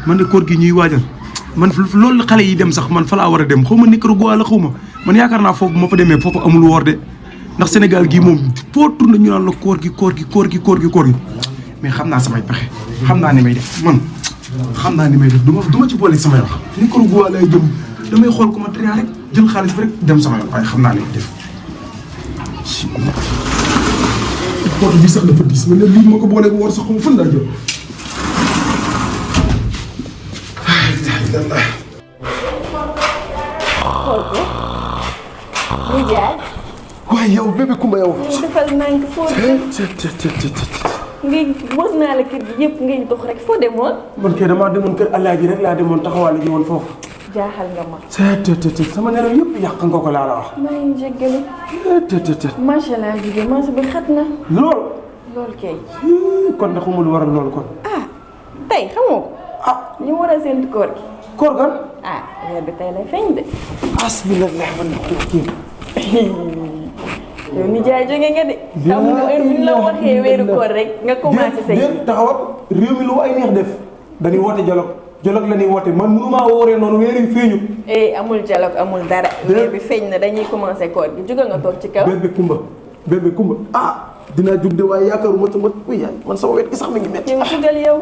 man de koor gi ñuy waajal man loolu xale yi dem sax man fa laa war a dem xaw ma Nicaragua la xaw ma man yaakaar naa foofu ma fa demee foofu amul woor de ndax Sénégal gii moom foo tourné ñu naan la koor gi mais xam naa samay pexe xam naa ni may def man xam naa ni may def du ma ci boole samay wax Nicaragua lay jëm damay xool ko ma trian rek jël xaalis bi rek dem sama yoon waaye xam naa ni may def porte bi sax dafa diis ma ne lii ma ko boolee woor sax xaw ma fan laa jëm waaye yow bébé Kumba yow. defal naa ko foo dem. ngay mos naa la kër gi yëpp ngay dox rek foo demoon. man kay damaa demoon kër Alaaji rek laa demoon taxawaale ji woon foofu. jaaxal nga ma. sama nelaw yëpp yàq nga ko laa la wax. maa ngi jéggalu. macha allah jigéen marché bi xat na. lool kay. kon de xamul waral loolu kon. tey xamoo ko. ñu war a séntu koor gi. koor gan. weer bi tey lay feeñ de. asbillah man kii. yow ni jaay jóge nga de. xam nga heure bi ñu la waxee weeru koor rek nga commencé say. taxawal réew mi lu ay neex def dañuy woote dialogue la ñuy woote man mënumaa wooree noonu weer yi feeñu. amul dialogue amul dara. weer bi feeñ na dañuy commencé koor gi jóge nga toog ci kaw. bébé Kumba dinaa jug de waaye yaakaaruma sama man sama wet gi sax mi ngi métti. yow jugal yow.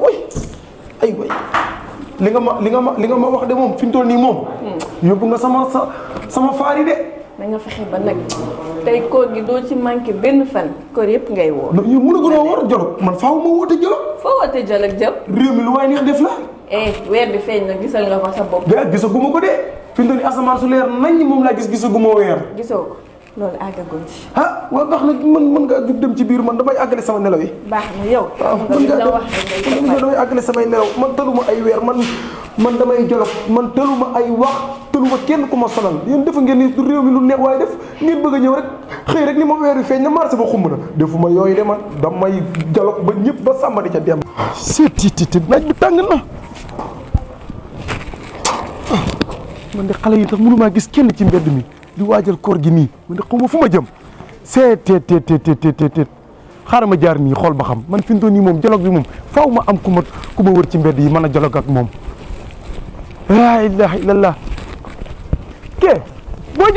ay way li nga ma wax de moom fi mu toll nii moom. yóbbu nga sama faari de. na nga fexe ba nag tey koor gi doo ci manqué benn fan koor yëpp ngay woor. yow mën a gën a woor dialogue man faaw ma woote dialogue. foo woote dialogue jëm. réew mi lu waay neex def la. weer bi feeñ na gisal nga ko sa bopp. gisaguma ko de fi mu toll nii asamaan su leer nañ moom laa gisaguma weer. gisoo ko loolu àggaguñ ci. waaw baax na mën ngaa jug dem ci biir man damay àggale sama nelaw yi. baax na yow. mën ngaa dem damay àggale samay nelaw man taluma ay weer man damay jolof man taluma ay wax taluma kenn ku ma sonal yéen defa ngeen ni réew mi lu neex waaye def ngeen bëgg a ñëw rek xëy rek ni ma weer wi feeñ na marché ba xumb na defuma yooyu de man damay jolof ba ñëpp ba sàmm di ca dem. si naaj bi tàng na man de xale yi tax mënumaa gis kenn ci mbedd mi di waajal koor gi nii man de xaw ma fu ma jëm teet xaaral ma jaar nii xool ba xam man fi mu toll nii moom dialogue bi moom faaw ma am ku ma wër ci mbedd yi mën a dialogue ak moom. laa ilaaha illallah ke boo